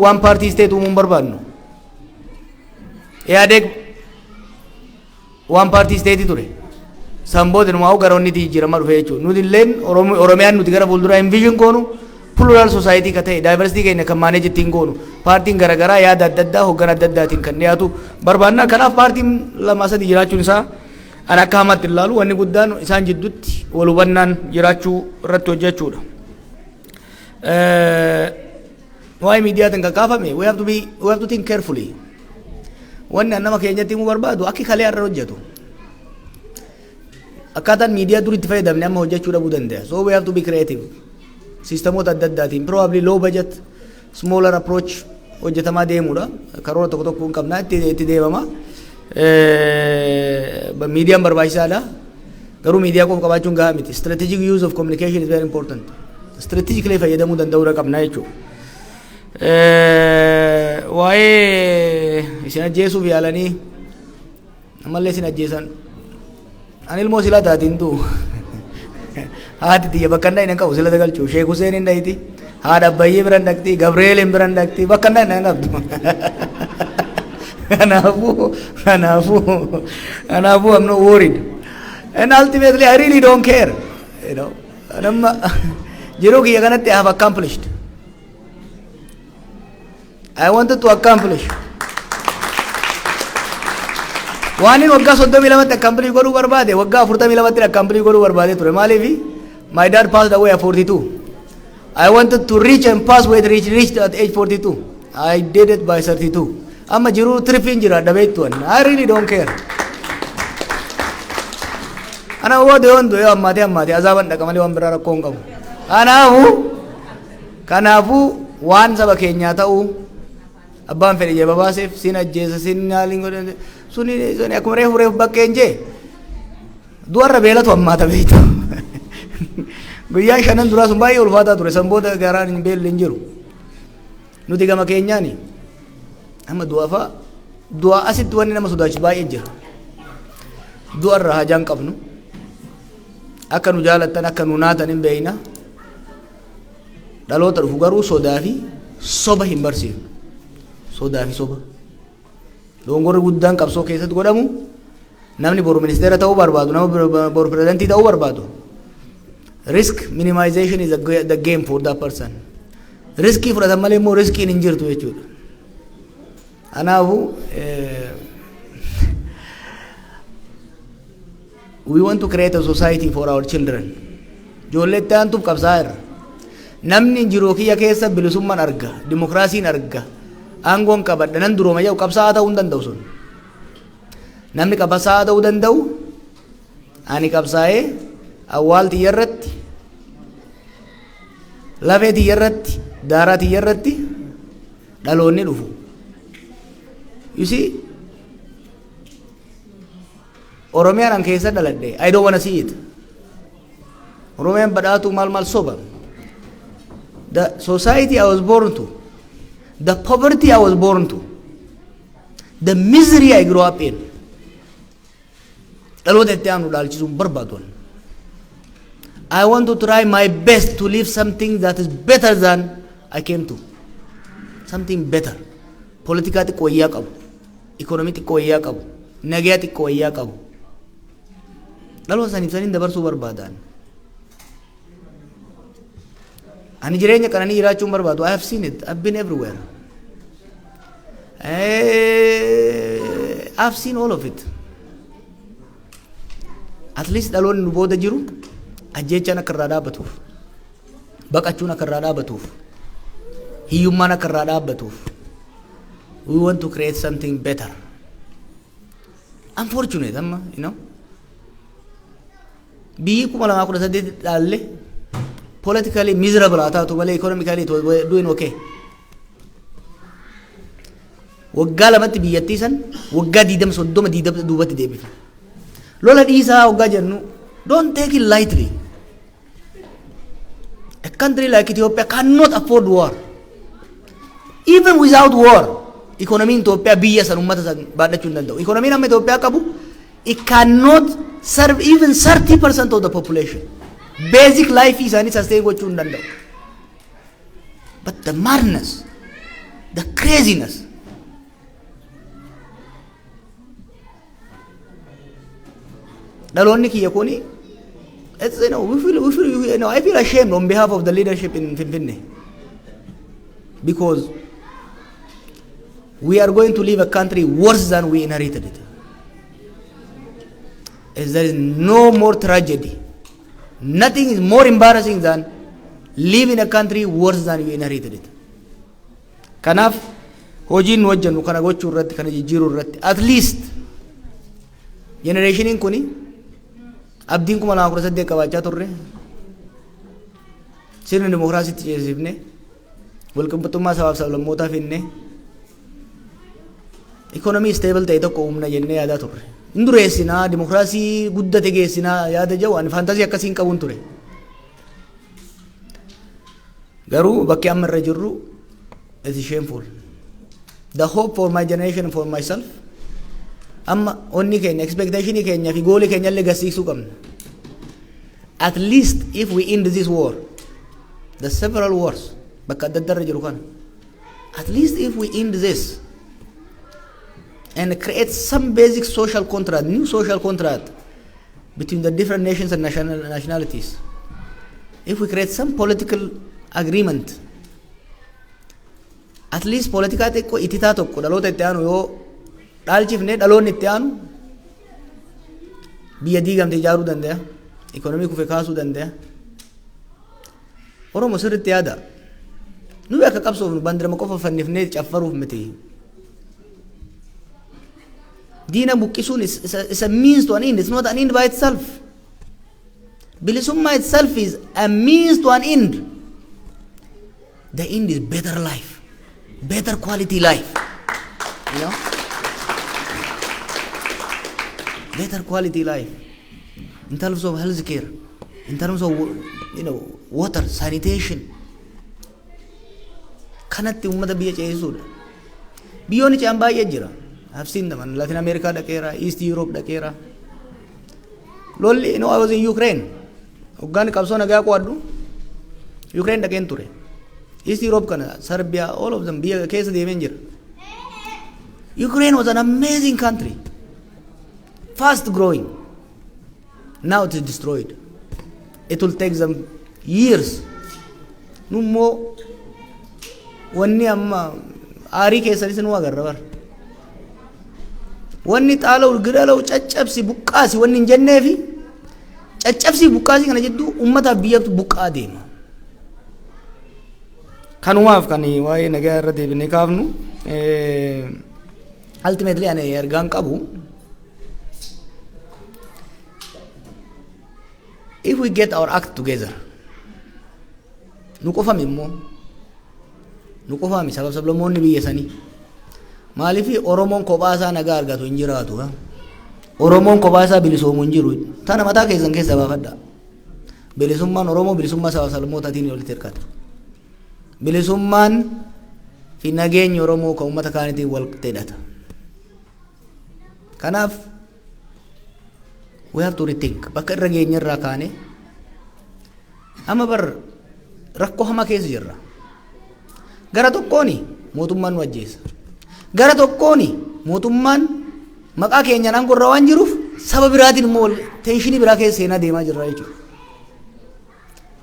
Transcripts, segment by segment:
One party state uumuu hin barbaadnu. Ihaadeeg one party state ture. San booda numaa gara onni jijjiiramaa dhufe jechuudha. Nuti illeen Oromiyaan nuti gara fuulduraa envision goonu plural society ka ta'e, diversity keenya kan manage ittiin goonu, paartiin garaagaraa yaada adda addaa, hoggana adda addaatiin kan dhiyaatu barbaanna. Kanaaf paartiin lama sadi jiraachuun isaa an akka hamaatti ilaalu. Wanni guddaan isaan jidduutti wal hubannaan jiraachuu irratti hojjechuudha. Waa'ee miidiyaatiin kan kaafame, we have to think carefully. Wanni an nama keenyatti himuu barbaadu, akki kalee har'a hojjetu. Akkaataan miidiyaa dur itti fayyadamne amma hojjechuu dhabuu danda'a. So we have to be creative. Siistamoota adda addaatiin, probably low budget, smaller approach hojjetamaa deemuudha. Karoora tokko tokko hin qabna, itti deemama. Miidiyaan barbaachisaadha. Garuu miidiyaa qofa qabaachuun gahaa miti. Strategic use of communication is very important. Strategically fayyadamuu danda'uudha qabna jechuudha. Waa'ee isin ajjeesuuf yaalanii, ammallee isin ajjeesan. Ani ilmoo sila taatiin du'u. Haati tiyya bakka hin qabu sila galchuu. Sheek Huseen hin dhayti. Haadha Abbayyee biran dhaqxi. Gabrieel biran dhaqxi. Bakka hin qabdu. Kanaafuu I'm not worried. And ultimately I really don't care. Nama jiruu kiyya kanatti I have accomplished. I wanted to accomplish. Waan inni waggaa 32tti accomplish godhuu barbaade, waggaa 42tti accomplish godhuu barbaade ture. Maaliif? My dad passed away at 42. I wanted to reach and pass where reach reached at age 42. I did it by 32. Amma jiruu tirfiin jira dhabeettu. I really don't care. Ana booda yoon du'e ammaatee ammaatee azaaban dhaqa malee waan biraa rakkoo hin qabu. Kanaafuu waan saba keenyaa ta'uu abbaan fedhe jaba baaseef sin ajjeesa, sin maaliin godhe, suni akkuma reefu reefu bakkeen jee, du'arra beelatu hammaata beektu. Guyyaan shanan duraa sun baay'ee ulfaataa ture. San booda garaan hin beelli hin jiru. Nuti gama keenyaani amma du'a fa'a, du'a asitti wanni nama sodaachisu baay'ee jira. Du'arra hajaan qabnu, akka nu jaalattan, akka nu naatan hin beeyna. Dhaloota dhufu garuu sodaa fi soba hin barsiifnu. Sodaa fi soba. Dogongorri guddaan qabsoo keessatti godhamu, namni boru ministeera ta'uu barbaadu, nama boru pirezidantii ta'uu barbaadu. Risk minimization is the game for that person. Riskii fudhatan malee immoo riskiin hin jirtu jechuudha. Kanaafuu we want to create a society for our children. Ijoollee itti aantuuf qabsaa'aa irra. Namni jiruu kiyya keessa bilisummaan arga, dimokiraasiin arga, aangoon qabadha, nan durooma jedhu qabsaa'aa ta'uu hin danda'u sun. Namni qabsaa'aa ta'uu danda'u, ani qabsaa'ee awwaal tiyya irratti, lafee tiyya irratti, daaraa tiyya irratti dhaloonni dhufu. You see, Oromiyaan an keessa dhaladhe, I don't wanna see it. Oromiyaan badhaatu maal maal soba. The society I was born to, the poverty I was born to, the misery I grew up in, dhaloota itti aanu dhaalchisuun barbaadu. I want to try my best to leave something that is better than I came to. Something better. Politikaa xiqqoo wayyaa qabu. Ikonomii xiqqoo wayyaa qabu. Nagayaa xiqqoo wayyaa qabu. Dhaloota saniif saniin dabarsuu barbaadan. Ani jireenya qananii jiraachuun barbaadu. I have seen it. I've been everywhere. I've seen all of it. At least dhaloonni nu booda jiru ajjeechaan akka irraa dhaabbatuuf, baqachuun akka irraa dhaabbatuuf, hiyyummaan akka irraa dhaabbatuuf, we want to create something better. Unfortunate amma, biyyi 2018 dhaalle politically miserable haa taatu malee economically it was doing okay. Waggaa 2tti biyyattii san waggaa 20, 30, 20 duubatti deebifne. Lola dhiisaa waggaa jennu, don't take it lightly. A country like Ethiopia cannot afford war. Even without war, economiin Itoophiyaa biyya san, ummata san baadhachuu hin danda'u. Economiin amma Itoophiyaa qabu, it cannot serve even 30% of the population. Basic life isaanii sustain gochuu hin danda'u. But the madness, The craziness. Dhaloonni kiyya kuni, it's, you know, we feel, you know, I feel ashamed on behalf of the leadership in Finfinne, because we are going to leave a country worse than we inherited it. As there is no more tragedy. Nothing is more embarrassing than leaving a country worse than you inherited it. Kanaaf hojiin nu hojjennu kana gochuu irratti, kana jijjiiruu irratti, at least generationiin kuni abdiin 2018 qabaachaa turre, sirni dimokiraasiitti ceesifne, walqixxummaa sabaaf sablammootaa finne, ikonomii stable ta'e tokko uumna jennee yaadaa turre. Hin dureessinaa, dimokiraasii guddate geessinaa yaada jedhu ani fantasy akkasii hin qabuun ture. Garuu bakki amma irra jirru, it is shameful. The hope for my generation and for myself, amma onni keenya, expectationii keenya fi goalii keenya illee gasiisuu qabna. At least if we end this war, the several wars bakka adda adda irra jiru kana, at least if we end this and create some basic social contract, new social contract between the different nations and nationalities, if we create some political agreement, at least politikaa xiqqoo ititaa tokko dhaloota itti aanu yoo dhaalchifne, dhaloonni itti aanu biyya diigamte ijaaruu danda'a, ikonomii kufe kaasuu danda'a. Oromo, sirriitti yaada. Nuyi akka qabsoofnu bandirama qofa fannifnee caffaruuf miti. Diina buqqisuun is a means to an end. It's not an end by itself. Bilisummaa itself is a means to an end. The end is better life, better quality life. Better quality life in terms of health care, in terms of water, sanitation. Kanatti uummata biyya ceesisuudha. Biyyoonni ce'an baay'ee jira. I've seen them. Latin America dhaqeera, East Europe dhaqeera. Lolli, I was in Ukraine. Hoggaan qabsoo nagaa qo'adhu Ukraine dhaqeen ture. East Europe kana, Serbia, all of them biyya keessa deemeen jira. Ukraine was an amazing country. Fast growing. Now it is destroyed. It will take them years. Nummoo wanni amma aarii keessanis nu agarra bara. Wanni xaala'u, gidala'u, caccabsi, buqqaasi wanni hin jenneefi, caccabsi buqqaasii kana jidduu uummataaf biyyatu buqqaa deema. Kanumaaf kan waa'ee nagaa irra deebinee kaafnu. Ultimately, ani ergaan qabu, if we get our act together, nu qofami immoo, nu qofami, sabab sablammoonni biyya sanii, maaliif Oromoon kophaa isaa nagaa argatu hin jiraatu? Oromoon kophaa isaa bilisoomu hin jiru. Tana mataa keessan keessa baafadha. Bilisummaan Oromoo bilisummaa saba sablammootaatiin walitti hirkata. Bilisummaan fi nageenyi Oromoo kan uummata kaanitiin wal hidhata. Kanaaf we have to rethink. Bakka irra geenya irraa kaane, amma bar rakkoo hamaa keessa jirra. Gara tokkooni mootummaan nu ajjeesa, gara tokkooni mootummaan maqaa keenyaan aangoo irra waan jiruuf, saba biraatiin immoo tensionii biraa keessa seenaa deemaa jirra jechuudha.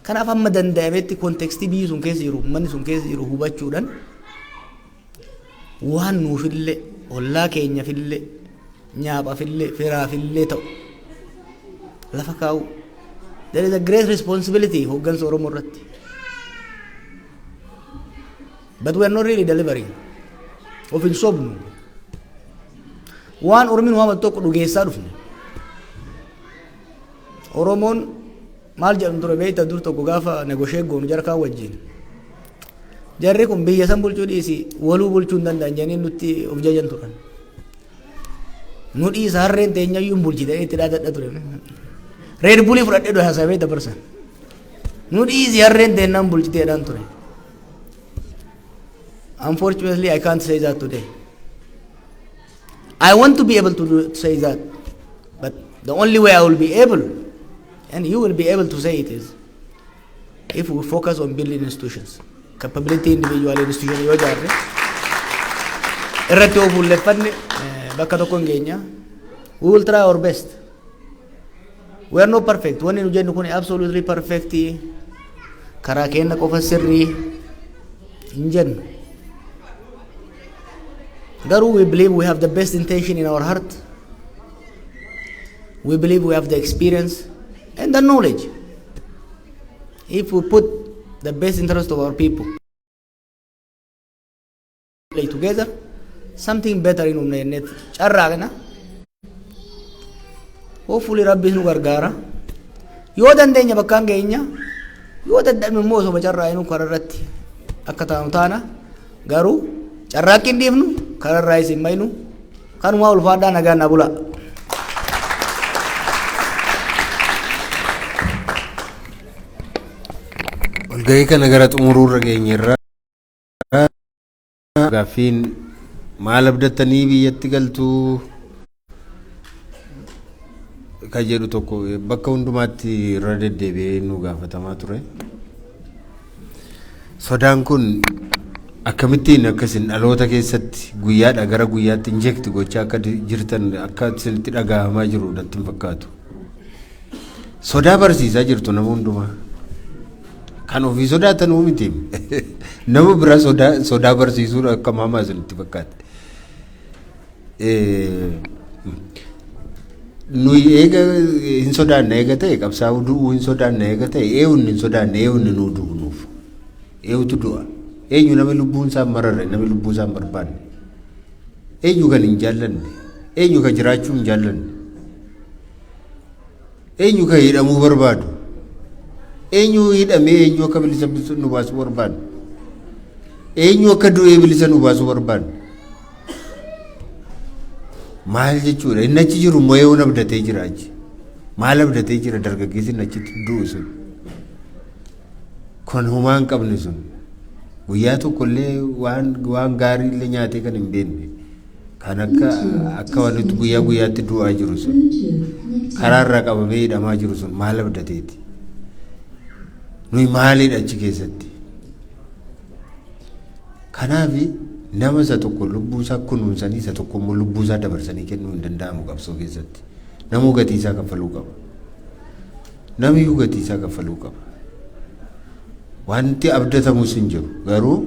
Kanaaf hamma danda'ametti contextii biyyi sun keessa jiru, uummanni sun keessa jiru hubachuudhaan, waan nuufillee, ollaa keenyafillee, nyaaphaafillee, firaafillee ta'u lafa kaa'u. There is a great responsibility hooggansa Oromoo irratti. But we are not really delivering. Of hin sobnu. Waan Ormi nu haamatu tokko dhugeessaa dhufne. Oromoon maal jedhamu ture beekta? Dur tokko gaafa negotiate goonu jara kaan wajjin. Jarri kun biyya san bulchuu dhiisi, waluu bulchuu hin danda'an jedhanii nutti of jajan turan. Nu dhiisa, harreen teenyayyuu hin bulchite itti dhaadadha ture. Red Bullii fudhadhee dhufe haasawee dabarsan. Nu dhiisi, harreen teennaan bulchiteedhaan ture. Unfortunately, I can't say that today. I want to be able to say that, but the only way I will be able, and you will be able to say it, is if we focus on building institutions, capability, individual institution yoo ijaarre, Irratti yoo fuulleffanne bakka tokko hin geenya. We will try our best. We are not perfect. Wanni nu jennu kun absolutely perfect. Karaa keenya qofa sirrii hin jennu. Garuu we believe we have the best intention in our heart. We believe we have the experience and the knowledge. If we put the best interest of our people play together, something better in humna jenneet carraaqna. Hopefully Rabbis nu gargaara. Yoo dandeenya bakkaan geenya, yoo dadhabne immoo osoo carraaqnu karaa irratti akka taanu taana. Garuu carraaqqii hin dhiifnu, karaa irraa isin maynu. Kanumaa, ulfaadhaa, nagaan na bula. Walgahii kana gara xumuruurra geenyerra. Gaaffiin maal abdattanii biyyatti galtuu kan jedhu tokko bakka hundumaatti irra deddeebi'ee nu gaafatamaa ture. Sodaan kun akkamittiin akkasin dhaloota keessatti guyyaadha gara guyyaatti inject gochaa akka jirtan akka isinitti dhagahamaa jiru natti hin fakkaatu. Sodaa barsiisaa jirtu nama hundumaa. Kan ofii sodaatanuu miti. Nama biraa sodaa barsiisuun akka hamaa isinitti fakkaate. Nuyi eega hin sodaanne eega ta'e, qabsaa'uu du'uu hin sodaanne eega ta'e, eenyuun hin sodaanne, eenyuun nuu du'u nuuf? Eenyutu du'a? Eenyu namni lubbuun isaa hin mararre, namni lubbuu isaa hin barbaanne? Eenyu kan hin jaallanne? Eenyu kan jiraachuu hin jaallanne? Eenyu kan hidhamuu barbaadu? Eenyu hidhamee eenyu akka bilisa nu baasuu barbaadu? Eenyu akka du'ee bilisa nu baasuu barbaadu? Maal jechuudha? Inni achi jiru immoo eenyuun abdatee jira achi? Maal abdatee jira dargaggeessi inni achitti du'u sun? Kan homaa hin qabne sun. Guyyaa tokkollee waan gaarii illee nyaatee kan hin beekne. Kan akka walitti guyyaa guyyaatti du'aa jiru sun. Karaarraa qabamee hidhamaa jiru sun maal abdateeti? Nuyi maalidha achi keessatti? Kanaaf nama isa tokko lubbuu isaa kunuunsanii isa tokko immoo lubbuu isaa dabarsanii kennuu hin danda'amu qabsoo keessatti. Namuu gatii isaa kaffaluu qaba. Namiyyuu gatii isaa kaffaluu qaba. Wanti abdatamus hin jiru. Garuu